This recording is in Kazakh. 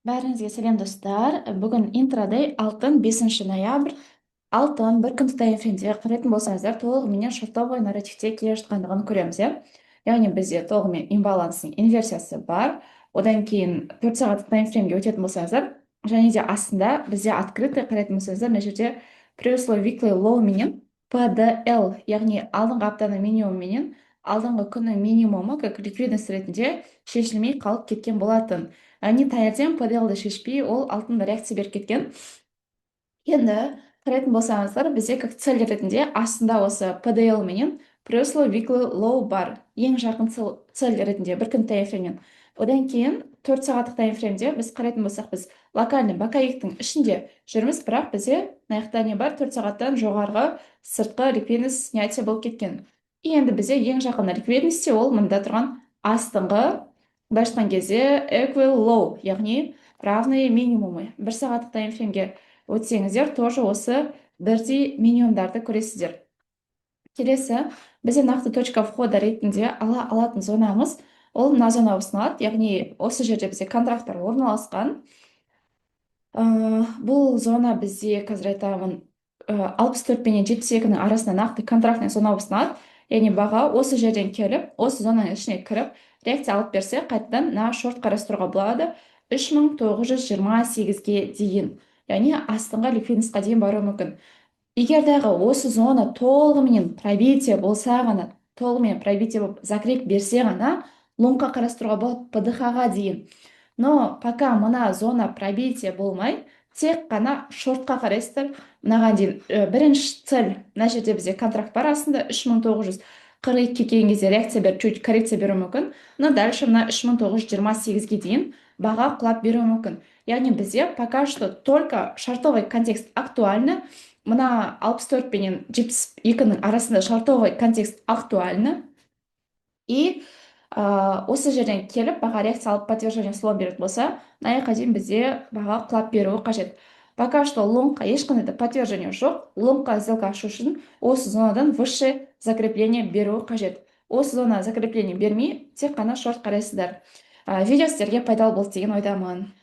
Бәріңізге сәлем, достар! Бүгін интрадей алтын, 5 ноябрь. Алтын бір күндік таймфреймде қарайтын болсаңыздар, толығыменен шортовый нарративте келе жатқандығын көреміз, иә. Яғни бізде толығымен имбаланстың инверсиясы бар. Одан кейін 4 сағаттық таймфреймге өтетін болсаңыздар, және де астында бізде открытый, қарайтын болсаңыздар, мына жерде previous weekly low менен PDL, яғни алдыңғы аптаның минимумы менен алдыңғы күннің минимумы как ликвидность ретінде шешілмей қалып кеткен болатын. Яғни таңертең PDL-ді шешпей, ол алтын реакция беріп кеткен. Енді қарайтын болсаңыздар, бізде как цель ретінде астында осы PDL менен previous weekly low бар, ең жақын цель ретінде бір күн таймфреймнен. Одан кейін 4 сағаттық таймфреймде біз қарайтын болсақ, біз локальный боковиктің ішінде жүрміз, бірақ бізде мына жақта не бар? 4 сағаттан жоғарғы сыртқы ликвидность снятие болып кеткен. И енді бізде ең жақын ликвидность ол мында тұрған астыңғы, былайша айтқан кезде, equal low, яғни равные минимумы. Бір сағаттық таймфреймге өтсеңіздер, тоже осы бірдей минимумдарды көресіздер. Келесі бізде нақты точка входа ретінде ала алатын зонамыз ол мына зона болып саналады, яғни осы жерде бізде контракттар орналасқан. Бұл зона бізде, қазір айтамын, 64 пенен 72-нің арасында нақты контрактный зона болып саналады. Яғни баға осы жерден келіп, осы зонаның ішіне кіріп, реакция алып берсе, қайтадан на шорт қарастыруға болады 3928-ге дейін, яғни астыңғы ликвидностьқа дейін баруы мүмкін. Егер дағы осы зона толығыменен пробитие болса ғана, толығымен пробитие болып, закреп берсе ғана, лонгқа қарастыруға болады PDH-ға дейін. Но пока мына зона пробитие болмай, тек қана шортқа қарайсыздар мынаған дейін. Бірінші цель мына жерде бізде контракт бар астында, 3942-ге келген кезде реакция беріп, чуть коррекция беруі мүмкін. Но дальше мына 3928-ге дейін баға құлап беруі мүмкін. Яғни бізде пока что только шортовый контекст актуальны. Мына 64 пенен 72-нің арасында шортовый контекст актуальны. И осы жерден келіп, баға реакция алып, подтверждение слом беретін болса, мына жаққа дейін бізде баға құлап беруі қажет. Пока что лонгқа ешқандай да подтверждение жоқ. Лонгқа сделка ашу үшін осы зонадан выше закрепление беруі қажет. Осы зона закрепление бермей, тек қана шорт қарайсыздар. Видео сіздерге пайдалы болды деген ойдамын.